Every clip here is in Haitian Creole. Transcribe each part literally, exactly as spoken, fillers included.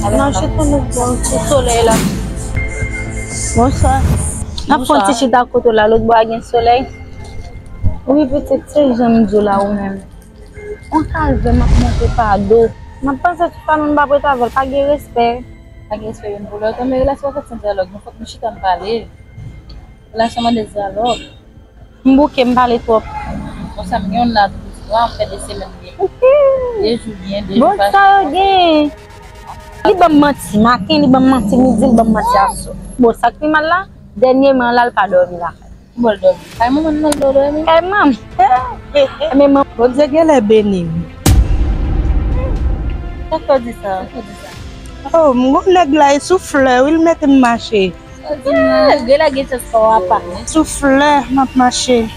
Non, chita nou bon sou solèy la. Bonswa. N ap fè yon ti chita kote w la, lòt bò a gen solèy. Wi, pitit, se jan m di w la, ou menm. On kalvè m ap monte pa do. M ap panse tout sa, m pa prete avè l, pa gen respè. Pa gen respè youn pou lòt, men relasyon pa fèt san dyalòg, nou fòk nou chita n pale. Relasyon mande dyalòg. M bouke, m pale twòp. Konsa, m gen youn la tou, m fè de semèn byen. De jou byen, de jou fache. Bon, sa yo gen. Li ban m manti maten, li ban m manti midi, li ban m manti aswè. Bon, sa k pi mal la, dènyèman la, l pa dòmi lakay. Bon, l dòmi. Kay manman l, l dòmi. Kay manman. Men manman. Bondye genlè beni m. Sa k fè w di sa? Oh, m gon nèg la, e sou flè, wi, l mete m mache. Sa w di m nan? Gen lè gen chans pa w apa. Sou flè, m ap mache.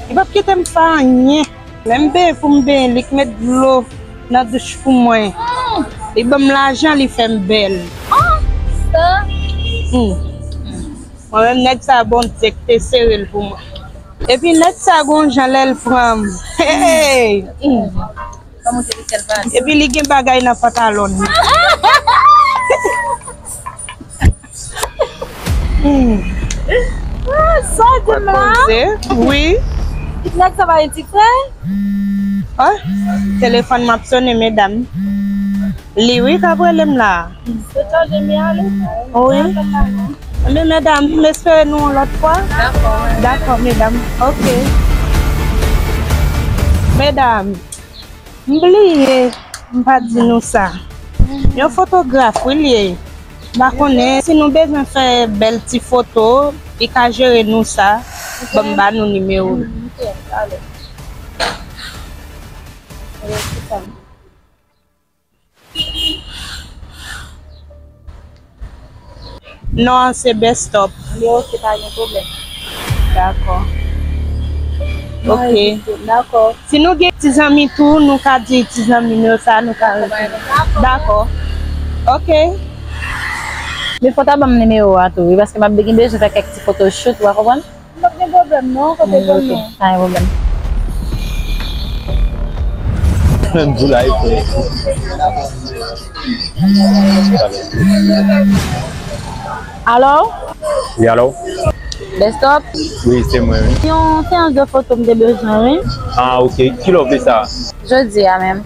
Li p ap kite m fè anyen. Lè m benyen pou m benyen, li k met dlo nan douch pou mwen. Li ban m lajan, li fè m bèl. Ah, sa. Hmm. Mwen menm, nèg sa, Bondye k te sere l pou mwen. Epi nèg sa gon jan lè l pran m. Hey! Hmm. Epi li gen bagay nan pantalon li. Hmm. Ah, sa w di m la? Wi. Nèg sa pa gen ti frè? Ah, telefòn m ap sonnen, medam. Li wi k ap rele m la. Se tande m ale. Wi. Men medam, m espere nou yon lòt fwa. Dakò, medam. Ok. Medam, m bliye, m pa di nou sa. Yon fotograf, wi, l ye. M pa konnen si nou bezwen fè bèl ti foto, li ka jere nou sa. Ban m ba nou nimewo l. Non an se Best Stop. Li ok, pa gen pwoblèm. Dakò. Ok. Dakò. Si nou gen ti zanmi tou, nou ka di ti zanmi nou sa, nou ka rele. Dakò. Ok. Men fò w ta ban m nimewo a tou, wi, paske m ap gen bezwen fè kèk ti foto shoot, w a konprann? M p ap gen pwoblèm non, kote ban m non. Pa gen pwoblèm. Menm di la, e fè. Alo? Wi, alo? Best Stop? Wi, se mwen, wi. Yon seyans de foto m te bezwen, wi. Ah, ok. Kilè w vle sa? Jodi a menm.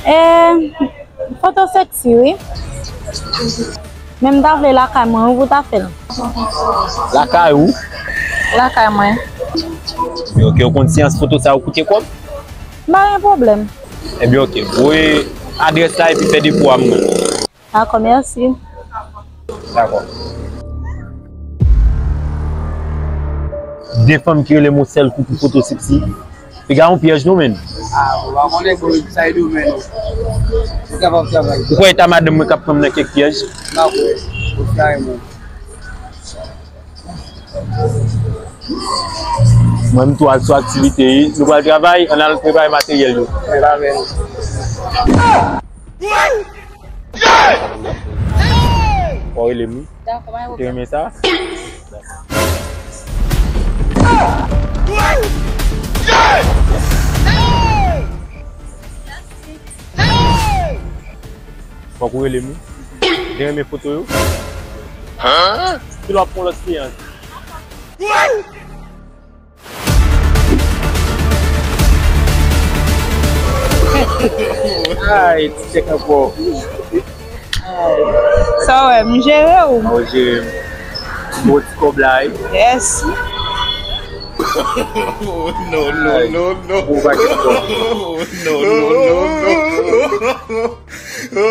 Eh, foto sexy, wi. Men m ta vle lakay mwen, wi, pou ta fè l. Lakay ou? Lakay mwen. Ebyen, ok, ou konn seyans foto sa yo koute kòb? M pa gen pwoblèm. Ebyen, ok. Voye adrès la epi fè depo a mwen. Dakò, mèsi. Dakò. De fanm ki rele m yon sèl kou pou foto sexy. Piga yon pyèj non, menn. Ah, ou pa konnen, bro, sa e domèn ou. Ou kapab travay. Ou kwè e ta madanm mwen k ap pran m nan kèk pyèj? M pa kwè. Ou fè mwen. Mwen, m tou al sou aktivite, wi. Nou pral travay, ann al prepare materyèl yo. Prepare. Fò w rele m, wi. Dakò, pa gen pwoblèm. Ou te renmen sa? Fòk ou rele m, wi. Ou te renmen foto yo? Kilè w ap pran lòt seyans? Ay, ti chèk ankò. Sa w wè, m jere w? Ou jere m. Bon ti kòb la, wi. Yes. No, no, no, no. Bon pakèt kòb. No, no, no, no.